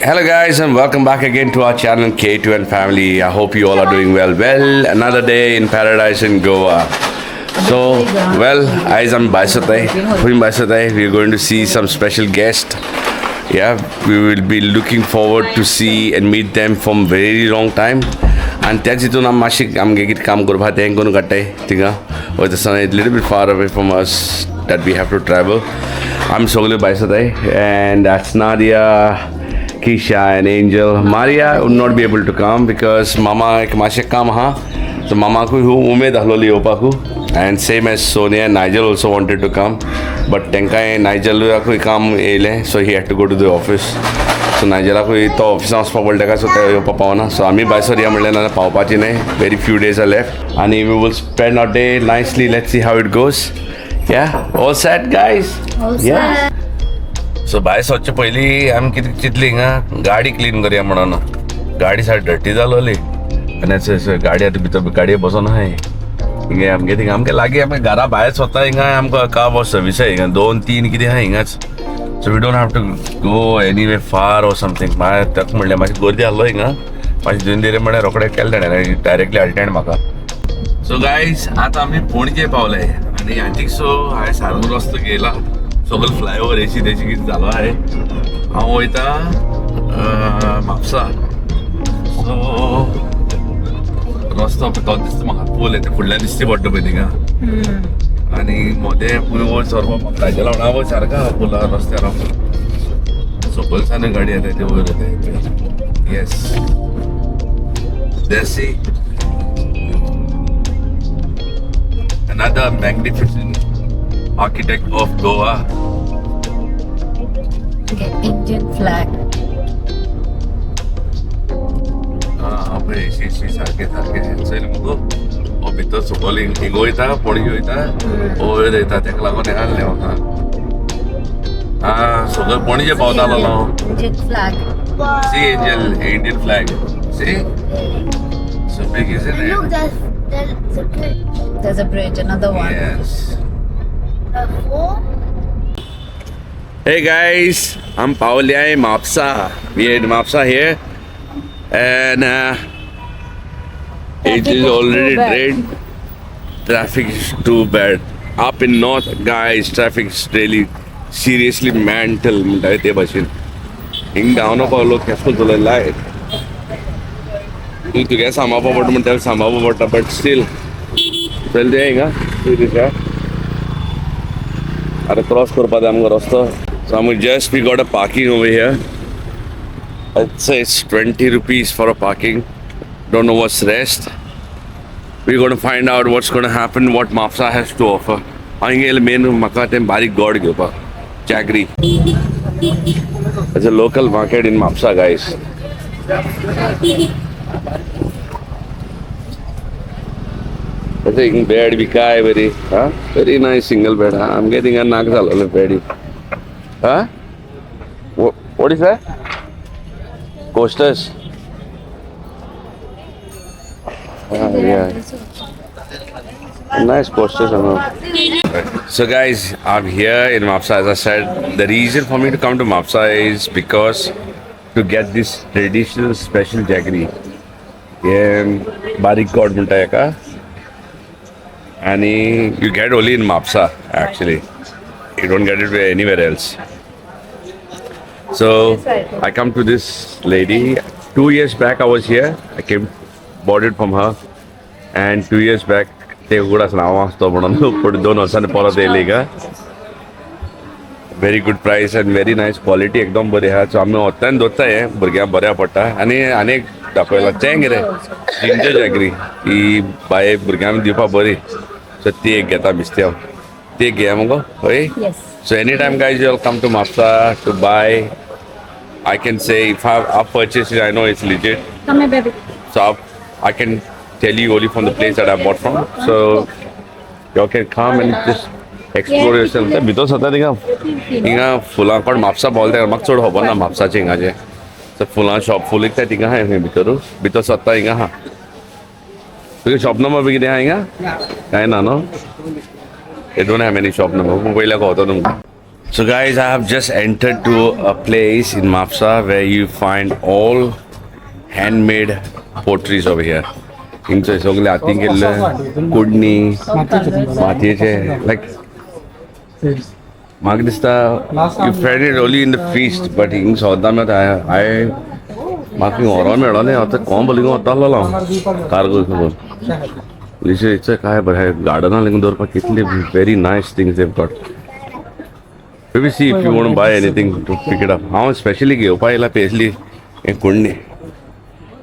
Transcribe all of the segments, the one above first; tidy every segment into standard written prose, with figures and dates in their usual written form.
Hello guys and welcome back again to our channel K2 and Family. I hope you all are doing well. Well, another day in paradise in Goa. So, well, आयज आमी भायर सरताय. खंय भायर सरताय? We are going to see some special guest. Yeah, we will be looking forward to see and meet them from very long time. आनी त्याच हितून आमी मातशें आमगे कितें काम करपा तें करून काडटाय थिंगा वयता आसतना little bit far away from us that we have to travel. आमी सगळे भायर सरताय and that's Nadia, Keisha and Angel. Maria would not be able to come because मामा एक मातशें काम आहा, सो मामाकूय खूब उमेद आसलोली येवपाकू, and same as Sonia, Nigel also wanted to come, but तांकांय नायजलाकूय काम येयलें, so he had to go to the office. So नायजलाकूय तो ऑफिसान वचपाक पडटा ताका, सो ते येवपाक पावना. सो आमी भायर सरया म्हणलें, नाजाल्यार पावपाची न्हय. Very few days are left आनी we will spend our day nicely. Let's see how it goes. Yeah, all set guys? All Yeah. set. So भायर सरचे पयलीं आमी कितें चिंतली, हिंगा गाडी क्लीन करया म्हणून. गाडी सारकी डर्टी जालोली आनी अशें गाडी आतां भितर गाडये बसोन आहाय. हिंगा आमगे थिंगा आमगे लागीं आमगे घरा भायर सरता हिंगा आमकां कार वॉश सर्वीस आहा. हिंगा दोन तीन कितें आहा हिंगाच, so we don't have to go anyway far or something. मागीर ताका म्हणलें मातशी गर्दी आहलो हिंगा, मातशें धुवन दिलें म्हणल्यार रोखडें केलें ताणें, डायरेक्टली हाडलें ताणें म्हाका. सो गायज, आतां आमी पणजे पावले आनी I think so हांवें सारको रस्तो घेयला. सगळो फ्लायओवर एशी तेशी कितें जालो आहे. हांव वयता म्हापसा. सो रस्तो पळय तो दिसता म्हाका, पूल येता फुडल्यान दिसती पडटा पळय थिंगा आनी मोदें पूल वयर सरपाक म्हाका ताज्या लागून हांव सारको आहा पुला रस्त्यार. हांव सकयल सावन गाडी येता ते वयर येता. Yes, see, another magnificent architect of Goa. Okay, Indian flag. हा पळय शी शी सारकें सारकें चोयलें मुगो. हो भितर सकयल हिंगा वयता, पणजे वयता, वयर वयता, तेका लागून हें आहलें म्हाका. आं, सगळें पणजे पावतालो हांव. Indian flag. See Angel, Indian flag. See? So big, isn't it? Look, there's a bridge. There's a bridge, another one. Yes. Four. Hey guys, I'm पावले in Mapsa. We are in Mapsa here, and it Traffic is is too already bad. Drained. Traffic is too bad. Up in north, guys, traffic is really seriously mental म्हणटा ते भाशेन. हिंग धांवन पावलो, केसो चलयला तूं, तुगे सांबाळपा पडटा म्हणटा, सांबाळपा पडटा, बट स्टील चल ते हिंगा दिसा आतां क्रॉस करपा जाय आमकां रस्तो. सो आमी just we got a parking over here. It's 20 rupees for a parking. Don't know what's rest. We're going to find out what's going to happen, what Mapsa has to offer. हांव गेले main म्हाका तें बारीक गोड घेवपाक, jaggery. It's a local market in Mapsa, guys. हिंग bed बी काय बरी हा, very nice single bed. हा, आमगे थिंगा नाक जालोले बेडी. हा, what is that? Coasters. Ah, yeah. Nice coasters and all. So guys, I'm here in Mapsa. As I said, the reason for me to come to Mapsa is because to get this traditional special jaggery. हे बारीक गोड म्हणटा हेका आनी you get only in Mapsa actually. You don't get it anywhere else. So I come to this lady. 2 years back I was here. I came, bought it from her, and 2 years back ते उगडास नांव आसतो म्हणून पूण दोन वर्सांनी परत येयली का. Very good price and very nice quality, एकदम बरी आहा. सो आमी वत्तान दवरता हें, भुरग्यांक बऱ्या पडटा. आनी आनी एक दाखयला तें कितें जिंजर जॅगरी, ही बाये भुरग्यांक दिवपाक बरी. सो ती एक घेता मिस्ती हांव, ती एक घेया मुगो हय. Yes. So anytime guys you all come to Mapsa to buy, I can say if I've purchased it, I know it's legit. Come here, baby. So I can tell you only from the place that I bought from. So you all can come and just explore yourself. ते भितर सरता थिंगा हिंगा फुलां कोण म्हापसा पावले तेका म्हाका चड खबर ना म्हापसाचें हिंगाचें. सो फुलां शॉप फूल विकता थिंगा आहा खंय भितर भितर सरता हिंगा आहा. तुगे शॉप नंबर बी कितें आहा हिंगा? कांय ना न्हू? They don't have any shop number. पयल्या कळतो तुमकां. So guys, I have just entered to a place in Mapsa where you find all handmade potteries over here. हिंगचे सगळे हातीन केल्ले कुडणी मातयेचे लायक म्हाका दिसता you find it only in the feast, but हिंग सद्दां मेळटा. हांवें म्हाका व्हरोन मेळोलें आतां कोण बलिंग वतालो हांव कार करून. It's काय बरें गार्डना लिंग दवरपाक कितले very nice things they've got. Maybe see if you want buy anything to pick it up. हांव स्पेशली घेवपा येयला पेसली हें कुंडे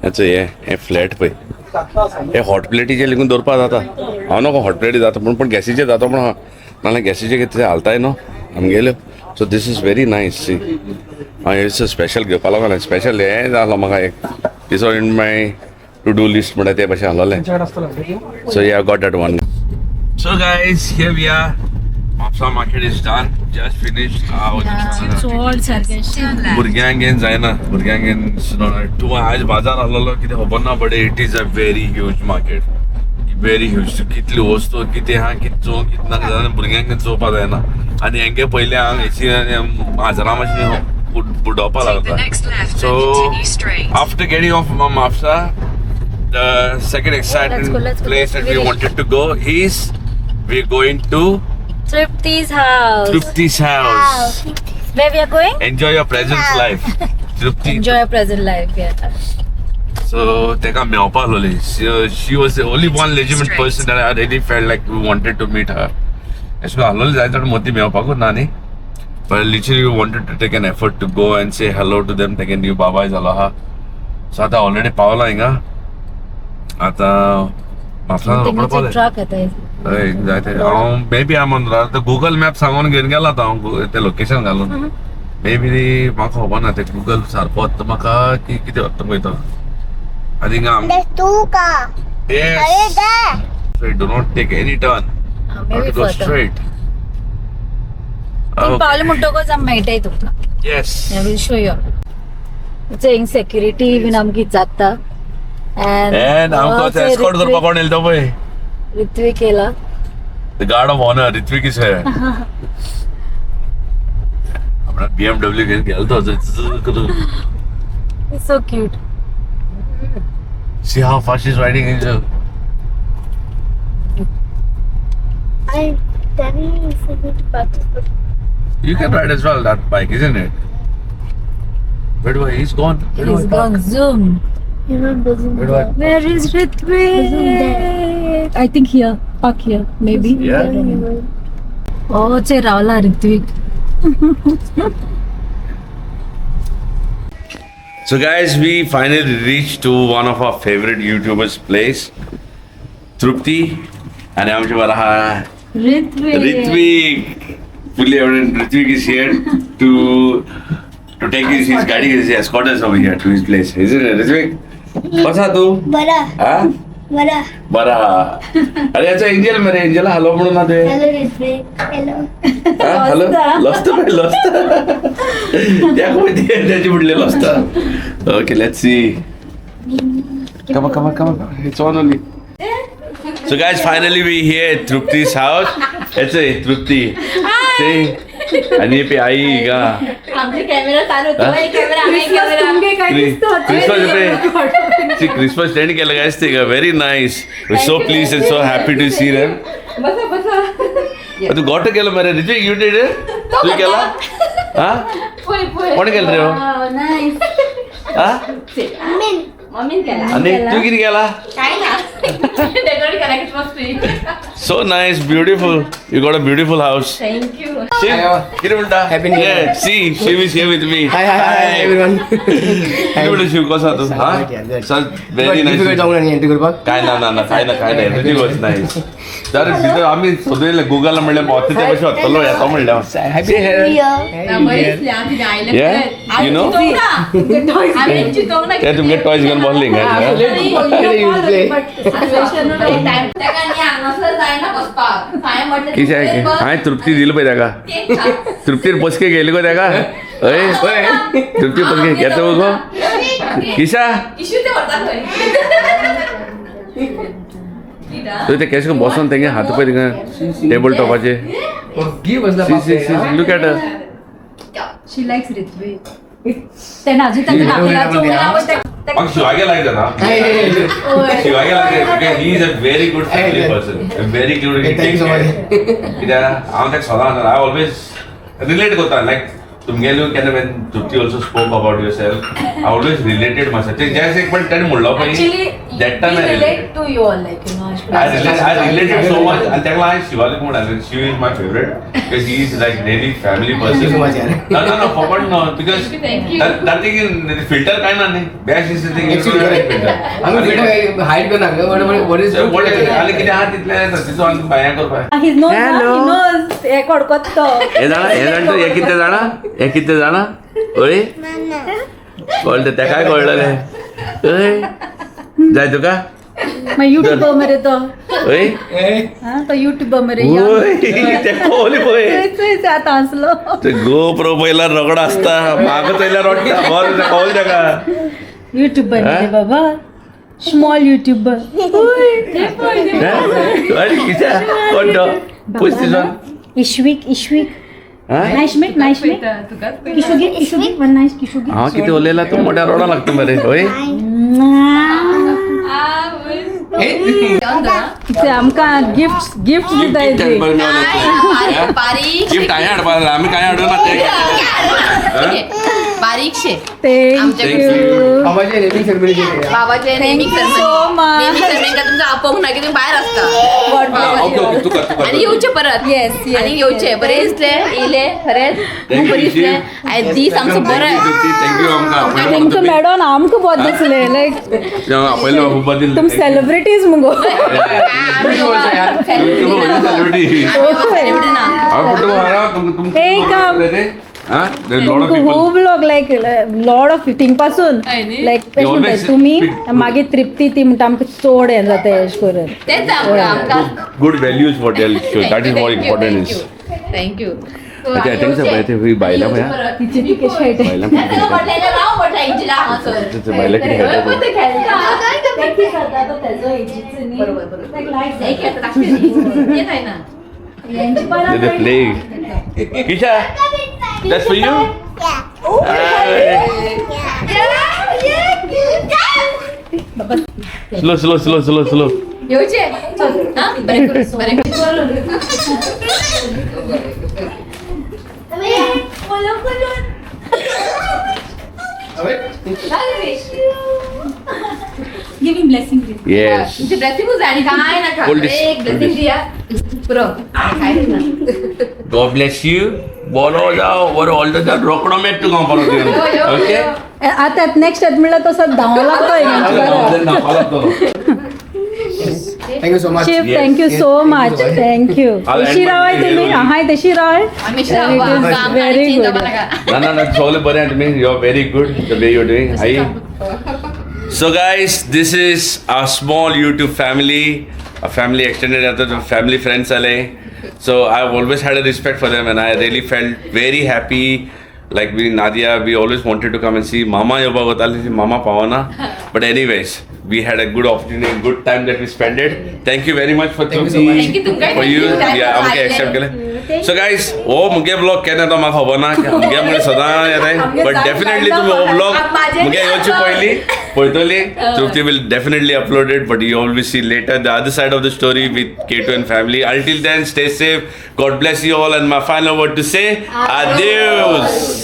हेचो हें हें फ्लॅट पळय हे हॉट प्लेटीचे लिंगून दवरपा जाता. हांव नको हॉट प्लेटी जाता पूण पूण गॅसीचेर जाता पूण नाल्यार गॅसीचेर कितें हालताय न्हू आमगेल्यो. So this is very nice. See, हांव it's special घेवपा लागलो स्पेशल हें जालो म्हाका एक this in my to do list म्हणटा ते भशेन आहलोलें. So yeah, got that one. So guys, here we are. Mapsa market is done. Just finished. चोड सारकें. भुरग्यांक घेवन जायना, भुरग्यांक घेवन तूं आयज बाजार आहलोलो कितें खबर ना, but it is a very huge market, very huge. कितली वस्तू कितें आहा, कितें चोवंक कितें नाका जायना, भुरग्यांक घेवन चोवपा जायना. आनी हेंगे पयलें हांग हेची माजरां मातशें बुडोवपा Take the लागता. Next left, So then continue straight. After getting off from Mapsa, the second exciting Let's go, let's go. Place that we wanted to go is we're going to Tripti's house. Trupti's house. Where we are going? Enjoy your present life. Trupti. Enjoy your present life, yeah. So teka मेवपा आसलोली. She was the only one legitimate Straight. Person that I really felt like we wanted to meet her. अशें आसलोली जायते जाण मोती मेवपाकूच ना न्ही. But literally we wanted to take an effort to go and say hello to them. तेगे new बाबाय जालो आहा. So आतां ऑलरेडी पावला हिंगा. आतां म्हापसा रोकडो पावले. ट्रक येता. हय जायते हांव मे बी हांव म्हणटा गुगल मॅप सांगून घेवन गेला आतां हांव तें लोकेशन घालून. मे बी म्हाका खबर ना तें गुगल सारको वता म्हाका की कितें वता पळयता. आनी हिंगा There's two car. Yes. There. Do not take any turn. Maybe go further. Straight. पावले म्हणटकच आमी मेळटाय तुमकां. Yes. I will show you. It's security बीन आमकां विचारता. And आमकां एस्कॉर्ट करपाक कोण येयलो तो पळय. ऋत्विक येयला. The guard of honor, Ritwik is here. आपणा BMW घेवन गेलो तो करून. So cute. See how fast he's riding Angel. I Daddy is going to practice, but You can ride as well that bike, isn't it? Where do I? He's gone. Where do He's I park? gone zoom. You know doesn't. Where do I? Where is Ritwik? I think here. Park here, maybe. Yeah. Oh, che रावला Ritwik. So guys, we finally reached to one of our favorite YouTubers' place, Trupti, and आमचे बरा हा Ritwik. Ritwik. Fully evident Ritwik is here to take his गाडी, his escort us over here to his place. Isn't it, Ritwik? कसा तू? बरा. हा? बरा. बरा. अरे याचा एंजल मरे, एंजल हॅलो म्हणून ना ते. Hello Ritwik. Hello. Hello लसत पळय लसत त्या त्याची म्हणले लसत. Okay, let's see. Come on, come on, come on. It's on only. So guys, finally we here at Trupti's house. It's a Trupti. See? आणि pay आई का आमचे कॅमेरा चालू होतो, एक कॅमेरा, एक camera. Christmas pay Christmas tent केलं guys ते very nice. So pleased and so happy to see them. बसा बसा. तू गोट केलं मरे ऋत्विक, you did it? तू केला हा? पुय पुय. कोण केलं रे हो? नाईस. हा? Min. मम्मीन केला. आणि तू किती केला? काय ना, डेकोरेट करा Christmas tree. So nice, beautiful. You got a beautiful house. Thank you. Shiv, किती म्हणता? Happy New Year. Yeah, see, Shiv is here with me. Hi, hi, hi, everyone. किती म्हणता शिव, कसा तू? हा? Good, yeah, good. Sir, very nice. Difficult जाऊन आणि entry करपाक. काय ना ना ना, काय ना काय ना, everything was nice. तर भितर आम्ही सोदयले गुगल म्हणले पावते ते कशें वतलो येतो म्हणले. Happy Here. Yeah? You know? आम्ही चितोंक ना. ते तुमगे टॉयज घेवन बसली काय? ताका न्ही हांगासर जायना बसपाक, हांवें म्हटलें. कितें हांवें तृप्ती दिली पळय ताका. तृप्तीर बसके घेयली गो ताका. हय, तृप्ती बसके घेता गो किशा. इशू ते व्हरता खंय. तुवें ते केशे बसोन तेंगे हात पळय थिंगा टेबल टॉपाचे. गी बसला. See, see, see, look at her. She likes Ritwik. तेणें अजून ताका म्हाका शिवागे लायक जाता. शिवागे लायक. He is a very good family person, very good. Thank you so much. कित्याक हांव ताका सदां I always relate करता. लायक तुमगेल्यो केन्ना when Trupti also spoke about yourself, I always related myself. ते जस्ट एक पण ताणें म्हणलो पळय, that time I relate to you all, like you know. I related so much. आनी ताका हांवें शिवालीक म्हणलें, Shiv is my favourite because he is like really family Thank you so person. Much यार. No, no, no, forgot no, because Thank you. that thing in filter काय ना न्ही, best is the thing, you Actually, don't correct. Filter. आम्ही filter hide करना. What is आनी कितें आहा तितलें तिचो आनी बाया करपाक. He knows, he knows. हे कडकत तो. हे जाणा, हे जाणा, हे कितें जाणा, हे कितें जाणा, ओय कळटा तेकाय कळटलें. ओय जाय तुका. मागीर युट्यूबर मरे तो. ओय हा, तो युट्यूबर मरे. ओय ते कोली पळय आतां हांसलो. ते गोप्रो पयल्यार रोकडो आसता, म्हाका चोयल्यार रोडटा. बरें कळलें तेका. युट्यूबर हा? रे बाबा, स्मॉल युट्यूबर. अरे कितें कोण तो पयस तिजो. इश्विक, इश्विक. हा? Nice meet, nice meet. Kishu घे, किशू घे, वन नायस किशू घे. हांव कितें उलयला तूं मोठ्या रोडा लागता मरे. ओय ते आमकां गिफ्ट गिफ्ट दिता ते. बारीक गिफ्ट हांवें हाडपा जाय, आमी कांय हाडूं ना ते. बारीकशे. Thank you. बाबाचे नेमिंग सेरेमनी. बाबाचे naming you so much. Naming ceremony का तुमचं आपोवंक ना की तुम्ही बाहेर असता. ओके ओके, तू कर, तू कर. आणि येवचे परत. Yes, yes, आणि येवचे बरे दिसले, येयले खरेंच Thank खूप बरे you, दिसले. Shiv. आनी दीस आमचो बरो. Thank you आमकां आपयलें म्हणून. तुमकां तुमी मॅडम आमकां बरें दिसलें, लायक आपयलें खूब बरें दिसलें. तुम सेलिब्रिटीज मुगो. सेलिब्रिटी. हांव कुटुंब Hey, come. Lot of people. खूब लोक लायक लॉट ऑफ फिटींग पासून लायक always तुमी speak- मागीर तृप्ती ती म्हणटा आमकां चड हें जाता अशें करून. तेच आमकां आमकां. Good values for tell, that is more important is. Thank you. अच्छा, thanks पळय ते बायलां पळय. तिची ती कशी खेळटा. बायलां बायलां कितें खेळटा. They're playing. Kisha, that's for you? Slow, slow, slow, slow, slow. येवचे हा बरें करून, बरें करून. Give him blessing. Yes. तुमची ब्लेसिंग जाय आनी काय नाका. Hold this, एक hold blessing this. दिया पुरो, काय ना. God bless you. बरो जाव, बरो ऑल the रोकडो मेट तुका हांव परत येवन. Okay? आतां नेक्स्ट येत म्हणल्यार तो सद धांवो लागतो. Thank you so much. Shiv, Yes. Thank you Yes, so thank you much. so much. Thank you. I'll end तशी my रावय video तुमी here. आहाय तशी रावय. आमी राव. Very good. ना ना ना, सगळें बरें आहा तुमी. You are very good the way you are doing. I. So guys, this is our small YouTube family, a family extended आता family friends आले. So I've always had a respect for them and I really felt very happy. Like we Nadia, we always wanted to come and see Mama येवपाक वताली, मामा पावना. But anyways, we had a good opportunity, good time that we spent it. Thank you very much for Thank you so much. Thank you, तुमकांय for you. thank you. Yeah, आमकां accept केलें. So guys, हो मुगे blog केन्ना तो म्हाका खबर ना, मुगे म्हणल्यार सदां येताय, बट डेफिनेटली तुमी हो ब्लॉग मुगे येवची पयलीं पळयतली. Trupti will definitely upload it, but you will see later the other side of the story with K2 and family. Until then, stay safe. God bless you all, and my final word to say, adios.